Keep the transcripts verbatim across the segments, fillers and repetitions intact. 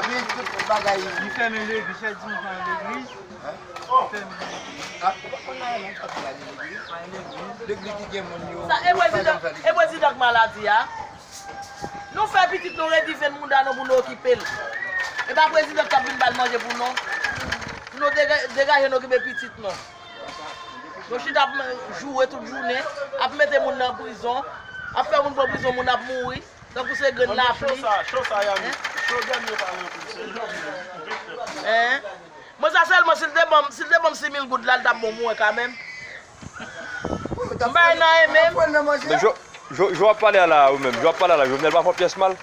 Li tout bagay. Li fèmen legliz, chak dimanch nan legliz. Li fèmen legliz. Ah, ou pa konn anyen non, pa di la legliz. Legliz ki gen moun yo. Sa, e prezidan, e prezidan k maladi a. Nou fè pitit nou redi venn mouda nou pou nou okipe l. E pa prezidan k ap vin ba l manje pou nou. Pou nou dega- degaje nou okipe pitit nou. Nou chita ap joure tout jounen, ap mete moun nan prizon, ap fè moun pran prizon, moun ap mouri, tankou se grenn lapli. Cho sa, cho sa, Yami. Cho dènye pa ranpli, se Jovenel ki pèp la. Hein? Mwen sa sèlman, si l te ban m, si l te ban m sis mil goud la, l t ap bon pou mwen kanmenm. M bay nan e menm. Men Jo- Jo- Jan w ap pale a la, ou menm, jan w ap pale a la, Jovenel pa fè w pyès mal?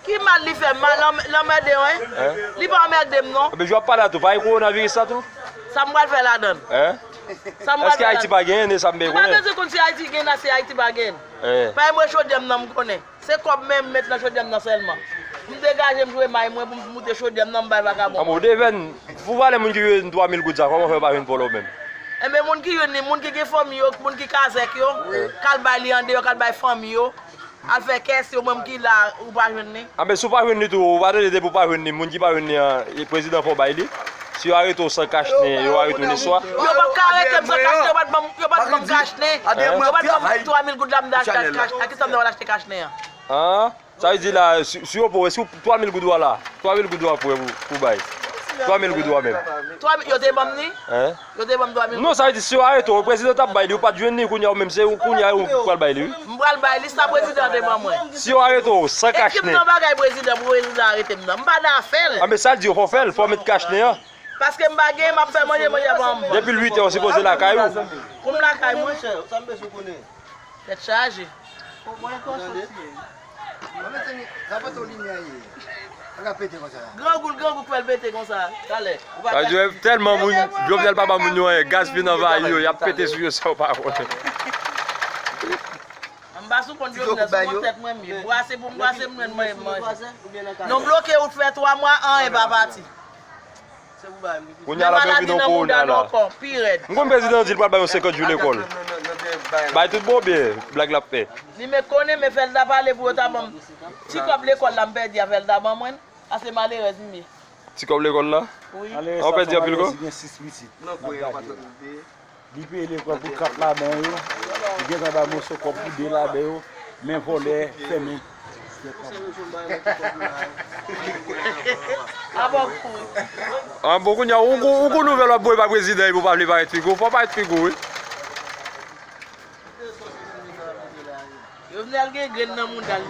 Ki mal li fè m? Mal anm- l anmède w, en? Hein? Li pa anmède m, non. Ebyen, jan w ap pale a tou, pa gen kowonaviris la tou? Sa m pral fè ladan l? Hein? Sa m pral Èske fè Ayiti ladan l? Pa genyen, e sa m M pa konnen? Bezwen konn si Ayiti genyen, si Ayiti pa genyen. Hein? Pa mwen chodyè m nan m konnen. Se kòb men m met nan chodyè m nan sèlman. M degaje m jwe may mwen pou m moute chodyè m nan m bay vakabon. Anben, ou devèn, pou valè moun ki jwenn twa mil goud sa, kòman fè yo pa jwenn vòlò menm? Enben, moun ki jwenn li, moun ki gen fanmi yo, moun ki kazèk yo, k al bay li andeyò, k al bay fanmi yo, al fè kès yo, menm ki la, ou pa jwenn li. Anben, si w pa jwenn li tou, ou pa tande depi w pa jwenn li, moun ki pa jwenn li an, e prezidan fò w bay li. Si yo arete w san kach nen, yo arete w neswa. Yo p ap ka arete m san kach nen, yo pa t ban m, yo pa t ban m kach nen. Yo pa t ban m twa mil goud la, m te achte kach, a kisa m ta pral achte kach nen an? An? Sa vle di la, si, si yo pran, si twa mil goud ou a la, twa mil goud ou a pran pou, pou bay. Twa mil goud ou a menm. Twa mil, yo te ban m li? Hein? Yo te ban m twa mil. Non, sa vle di si yo arete w, prezidan t ap bay li, ou pa t jwenn li, kounye a ou menm, se ou, kounye a ou pral bay li, wi. M pral bay li, sa prezidan te ban mwen. Si yo arete w, san kach nen. Eske m nan bagay prezidan, pou prezidan arete m nan? M pa nan afè l. Anben sa l di yo, fò w fè l, fò w met kach nen an. Paske m pa gen, m ap fè manje, manje pa m. Depi l uit è, ou sipoze lakay ou. Pou m lakay mwen. Tèt chaje. Mwen, mezanmi, sa pa twò limyè ye. Sa ka pete konsa. Grangou, grangou k fè l pete konsa. Talè. Ou pa Sa di, tèlman moun, Jovenel pa ban moun yo anyen, gaz vin anvayi yo, y ap pete sou yo san yo pa konnen. M pa sou kont Jovenel, sou kont tèt mwen m ye. Bwase pou m bwase, m manje, m manje. Nou bloke wout fè twa mwa, anyen pa pati. Kounye a la, men maladi nan mouda nou ankò, pi rèd. M konn prezidan di l pral bay yon senkant jou lekòl. Bay tout bon byen, blag l ap fè. Li men konnen, men fè l ta pale pou yo ta ban m. Ti kòb lekòl la m pèdi a, fè l ta ban mwen. Ase malerèz m ye. Ti kòb lekòl la? Wi. An, w pèdi anpil kòb? Li gen sis pitit. Li peye lekòl pou kat ladan yo. Li gentan bay moso kòb pou de ladan yo. Men vòlè fèmen. An bon, kounye a, ou gon, ou gon nouvèl w ap voye ba prezidan epi w pa vle parèt figi w, fò w parèt figi w, wi. Jovenel gen grenn nan mouda l.